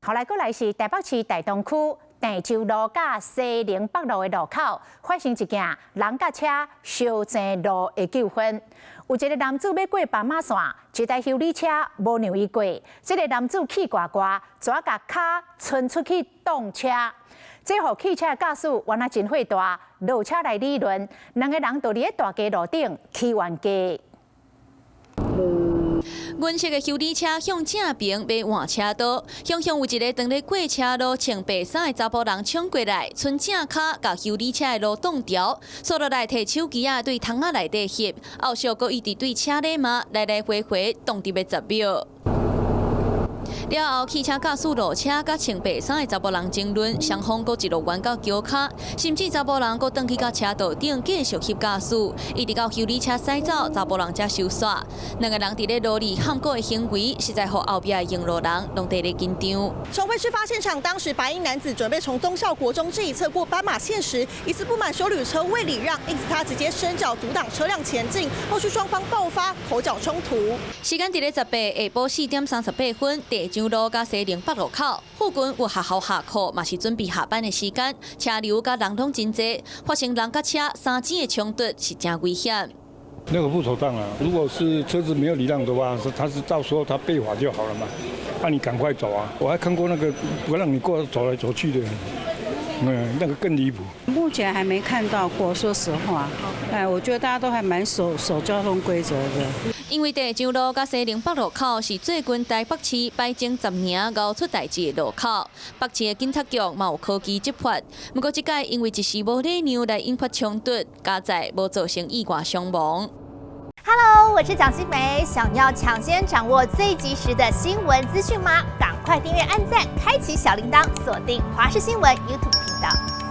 後來過來是台北市大東區鄭州路佮西寧北路的路口，發生一件人佮車相爭路的糾紛。有一個男子欲過斑馬線，一台休旅車無讓伊過，這個男子氣掛掛，跩共跤伸出去擋車，這予汽車的駕駛原來真火大，落車來理論，兩個人就佇咧大街路頂起冤家。銀色的休旅車向正爿欲換車道，雄雄有一个當咧過車路穿白衫的查埔人衝過來，伸正跤共休旅車的路擋牢，煞落來提手機仔對窗仔內底翕，後續閣一直對車咧罵，來來回回擋佇欲10秒。了後，汽車駕駛落車，佮穿白衫的查埔人爭論，雙方閣一路冤到橋跤，甚至查埔人閣轉去到車道頂繼續翕駕駛，一直到休旅車駛走，查埔人才收煞。兩个人佇咧路裡喊過的行為，實在予後壁的用路人攏佇咧緊張。重回事發現場，當時白衣男子準備從忠孝國中這一側過斑馬線時，疑似不滿休旅車未禮讓，因此他直接伸腳阻擋車輛前進，後續雙方爆發口角衝突。時間佇咧18下晡4點38分，鄭州路佮西寧北路口附近有學校下課，嘛是準備下班的時間，車流佮人攏真濟，發生人佮車相爭的衝突是誠危險。那個不妥當啊！如果是車子沒有禮讓的話，是他是到時候他被罰就好了嘛。那你趕快走啊！我還看過那個不讓你過走來走去的，那個更離譜。目前還沒看到過，說實話，哎，我覺得大家都還蠻守交通規則的。因為鄭州路佮西寧北路口是最近台北市擺整10年𠢕出代誌的路口，北市的警察局嘛有科技執法，毋過這擺因為一時無禮讓來引發衝突，佳哉無造成意外傷亡。 Hello，我是蔣新梅，想要搶先掌握最及時的新聞資訊嗎？趕快訂閱、按讚、開啟小鈴鐺，鎖定華視新聞 YouTube 頻道。